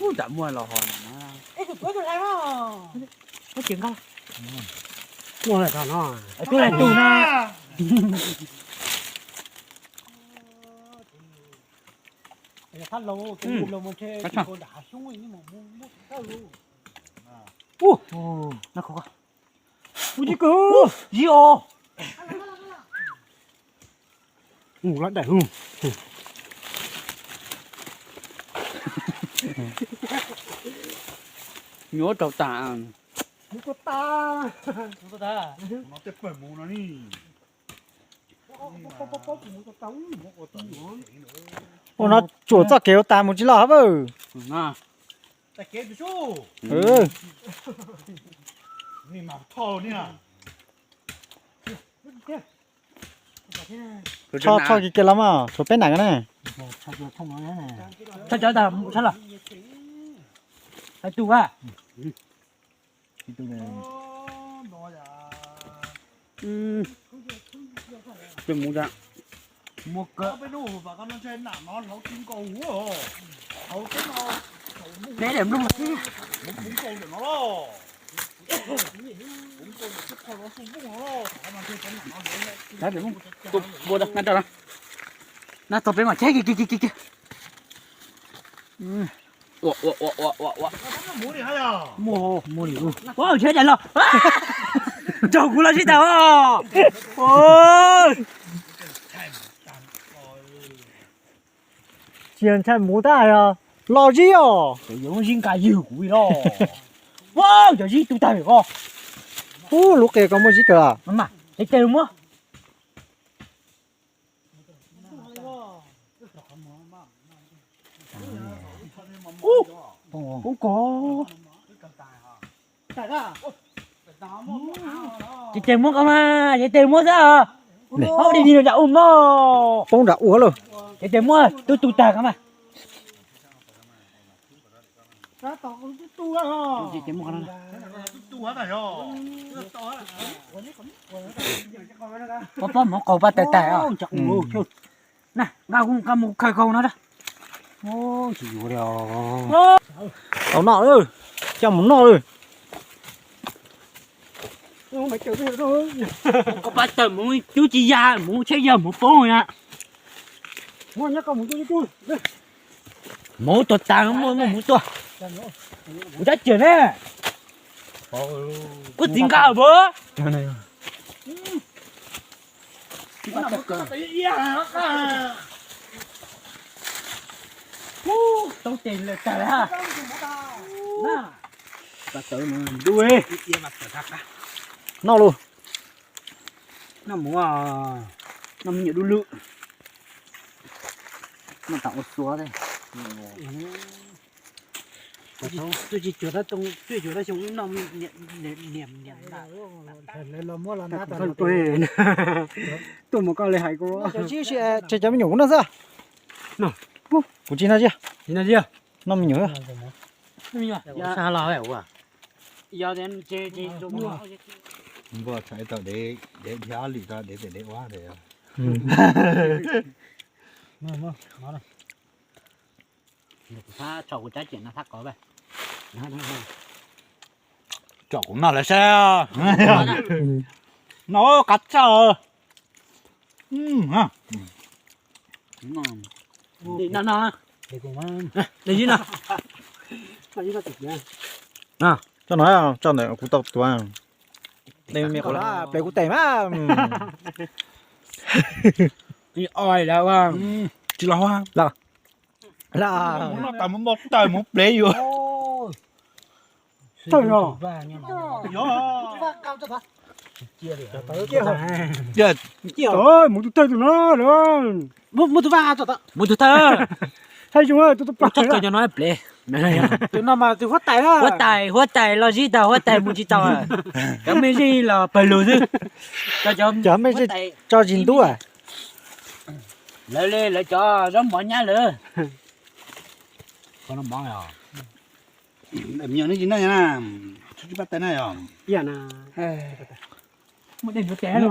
Ub, tam muaj los ho no na. Eb, tus tuav tus hlais no. Tus hlais tus no. Ub, no khov. Ub, yib os. Mus lawm daim. Nyuaj rau tas. Mus tas. Tej pawg mus no ni. Ua no tsuam txoj kev ua tas mus tsis los hab. Tsho tsho kiag kiag los mas tshuav peb nam na. Tsho cov tas mus tshab los. Hais tus a. Peb mus da. Peb daim nplooj xwb. Ua da, na rau na. Na txog peb mam cheb kiag kiag kiag kiag. Ua ua ua ua ua ua. Ua, ntshe daim los. Nrog kuv los sib tag os. Tsis ntshai mus tag os. Los zib os. Cov yawg muab zib nqa ywg kuv li los. Ua, cov zib tu tag os. Ub, lub qe ko muaj zib kawg. Mas, ces tes muab. Poob ko. Ces tes muab ko mas, ces tes muab xwb os. Poob di di nram ub mog. Poob nram ub lawm. Ces tes muab tub tu tag ko mas. Pob pob mus qaug paj tawg tag os. Na, nqa kuv nqa mus khaws kaus no. Tsis yuav li os. Tau noj lawm, coj mus noj lawm. Koj pab tawm mus cub tsis ya, mus tsheb yog mus poob na. Mus tuag tas muaj muaj mus tuag. Kuv cab ciam ne. Kuv txiv nqa bos. Tau tes lawm tag lawm. Noj lus. Noj mus, noj me nyuam dub lwm. Noj tas ua xua thiab. Twb tsis cuag tab, twb cuag tab xyoo noj niam niam. Tuaj mus koj li hais kuv. Tseg cov me nyuam kuv noj xwb. Kuv tsis noj tsiab. Noj me nyuam. Npaj tau dev, dev dhia ob lwm tau dev pem dev ua. Tsom kuv noj lawv saib. Noj qab tshaj. Tso no, tso ntawm kuv tau tuav. Ple kuv tes mas. Tsis los, los. Noj tas mus npau taws mus plev yus. Mus tus thawj tus no, mus tus thawj. Thaij zoo, tus tub pab cov no plev. Tus no mas tus huab tais, huab tais, huab tais los zib tag, huab tais mus tsis tau. Cov mej zeej los pawg lug xwb. Cov mej zeej tso zis ntub. Lawv li lawv cov zaub mov nyab lawm. Daim me nyuam no tsis noj, tsis pab tais na yog. Muaj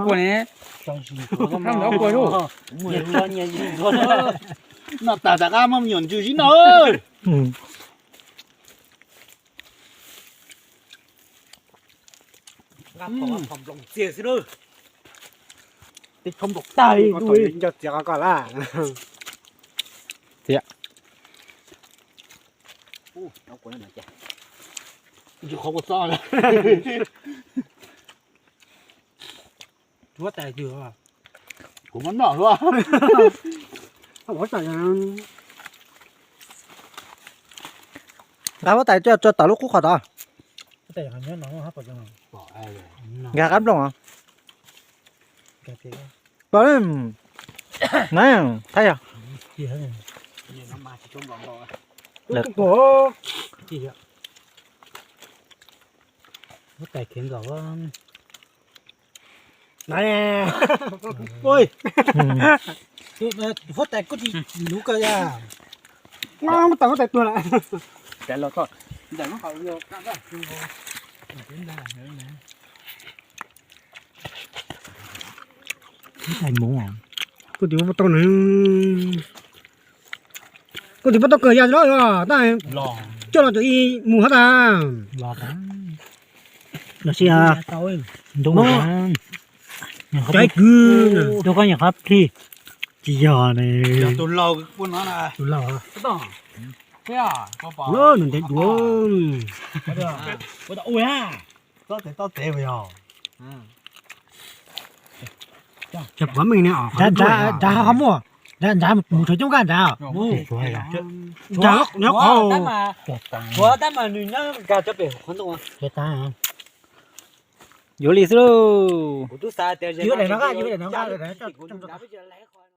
kua ne. Noj tas rov qab muab me nyuam ntsws zib noj. Tib tshoob nplaum tag li nco txiav qhov ko lawm. Txiav. Ntsws qhov kua txob. Huab tais twg? Kuv muab noj luaj. Nqa huab tais coj tso tom lub qub qhov tod. Nkag qab nplooj os. Pom na, saib yog. Huab tais khiav nkaus. Huab tais koj tsis luv kawg yas. Huab tais tuag lawm. Koj tis pab tau nws, koj tis pab tau kawg yas los tab coj los cov ib mus hab tas. Los sis cov ib kwv, tus koj nyuam qhuav plhis. Tsis yog ne. Tus laus, tus laus. Nws ntev dua. Nrad, nrad ho muaj, nrad mus rau coob kab nrad. Nrad nyob qhov. Yuav li xwb lauj.